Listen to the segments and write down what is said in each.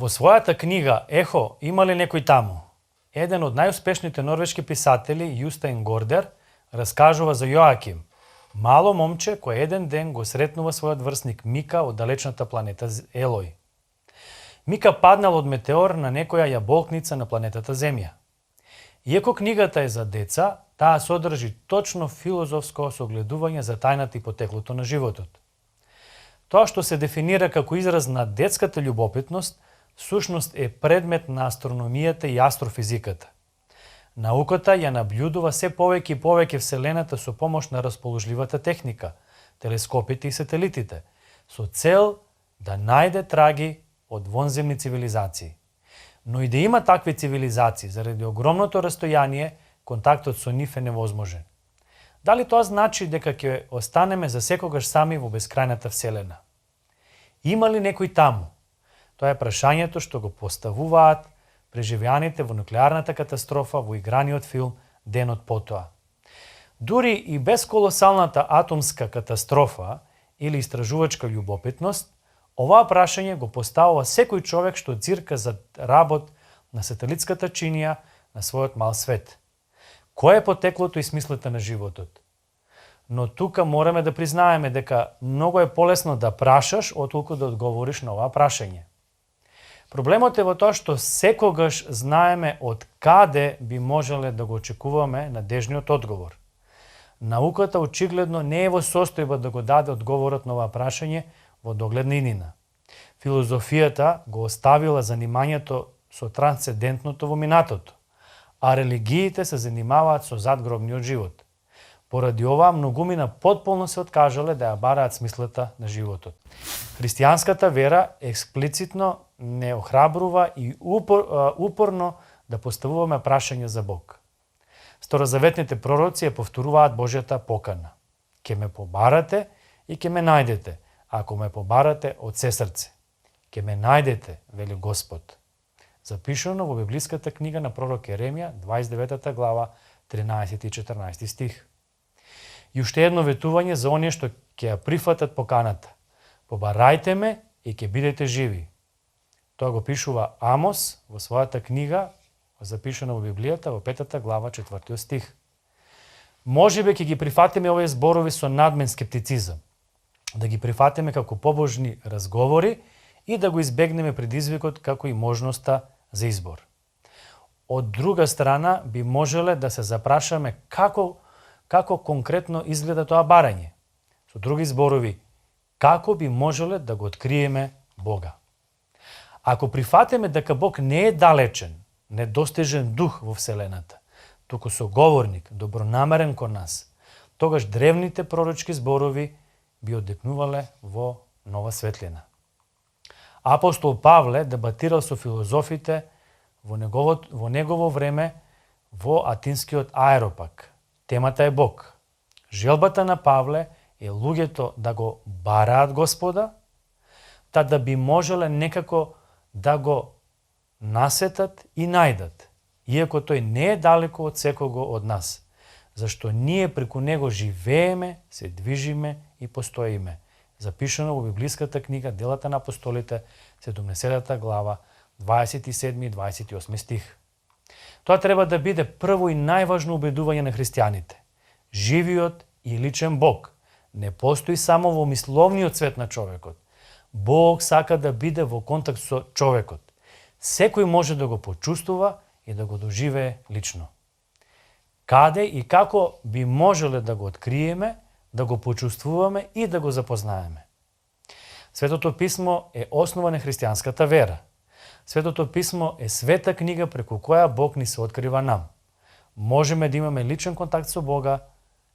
Во својата книга Ехо, има ли некој таму? Еден од најуспешните норвешки писатели, Јустайн Гордер, раскажува за Јоаким, мало момче кој еден ден го сретнува својот врсник Мика од далечната планета Елој. Мика паднал од метеор на некоја јаболкница на планетата Земја. Иако книгата е за деца, таа содржи точно филозофско согледување за тајната и потеклото на животот. Тоа што се дефинира како израз на детската љубопитност, сушност е предмет на астрономијата и астрофизиката. Науката ја наблюдува се повеќе и повеќе Вселената со помош на расположливата техника, телескопите и сателитите, со цел да најде траги од вонземни цивилизации. Но и да има такви цивилизации, заради огромното растојание, контактот со нив е невозможен. Дали тоа значи дека ќе останеме за секогаш сами во бескрајната Вселена? Има ли некој таму? Тоа е прашањето што го поставуваат преживеаните во нуклеарната катастрофа во играниот филм Денот потоа. Дури и без колосалната атомска катастрофа или истражувачка љубопитност, оваа прашање го поставува секој човек што цирка за работ на сателитската чинија на својот мал свет. Кој е потеклото и смислата на животот? Но тука мораме да признаеме дека многу е полесно да прашаш отколку да одговориш на оваа прашање. Проблемот е во тоа што секогаш знаеме од каде би можеле да го очекуваме надежниот одговор. Науката очигледно не е во состојба да го даде одговорот на оваа прашање во догледна иднина. Филозофијата го оставила занимањето со трансцендентното во минатото, а религиите се занимаваат со задгробниот живот. Поради ова, многумина потполно се откажале да ја бараат смислата на животот. Христијанската вера експлицитно не охрабрува и упорно да поставуваме прашања за Бог. Старозаветните пророци ја повторуваат Божјата покана. Ке ме побарате и ке ме најдете, ако ме побарате од се срце. Ке ме најдете, вели Господ. Запишано во библиската книга на пророк Еремија, 29 глава, 13 и 14 стих. И уште едно ветување за оние што ќе ја прифатат поканата. Побарајте ме и ќе бидете живи. Тоа го пишува Амос во својата книга, запишана во Библијата, во 5 глава, 4 стих. Можеби ќе ги прифатиме овие зборови со надмен скептицизам, да ги прифатиме како побожни разговори и да го избегнеме предизвикот како и можноста за избор. Од друга страна, би можеле да се запрашаме како конкретно изгледа тоа барање. Со други зборови, како би можеле да го откриеме Бога. Ако прифатиме дека Бог не е далечен, недостижен дух во Вселената, туку соговорник, добронамерен кон нас, тогаш древните пророчки зборови би одекнувале во нова светлина. Апостол Павле дебатирал со филозофите во негово време во атинскиот Аеропаг. Темата е Бог. Желбата на Павле е луѓето да го бараат Господа, та да би можеле некако да го насетат и најдат, иако тој не е далеко од секого од нас, зашто ние преку него живееме, се движиме и постоиме. Запишано во библиската книга Делата на апостолите, 17 глава, 27 и 28 стих. Тоа треба да биде прво и најважно убедување на христијаните. Живиот и личен Бог не постои само во мисловниот свет на човекот. Бог сака да биде во контакт со човекот. Секој може да го почувствува и да го доживее лично. Каде и како би можеле да го откриеме, да го почувствуваме и да го запознаеме? Светото писмо е основа на христијанската вера. Светото писмо е света книга преку која Бог ни се открива нам. Можеме да имаме личен контакт со Бога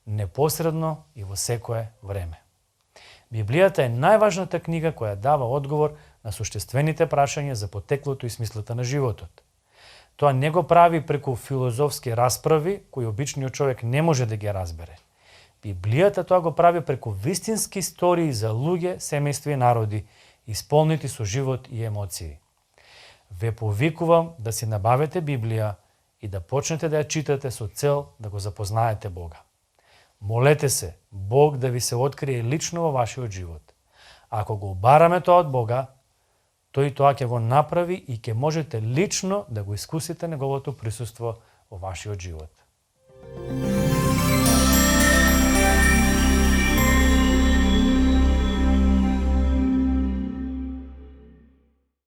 непосредно и во секое време. Библијата е најважната книга која дава одговор на суштествените прашања за потеклото и смислата на животот. Тоа не го прави преку филозофски расправи кои обичниот човек не може да ги разбере. Библијата тоа го прави преку вистински истории за луѓе, семејства и народи, исполнети со живот и емоции. Ве повикувам да си набавите Библија и да почнете да ја читате со цел да го запознаете Бога. Молете се Бог да ви се открие лично во вашиот живот. Ако го бараме тоа од Бога, тој тоа ќе го направи и ќе можете лично да го искусите неговото присуство во вашиот живот.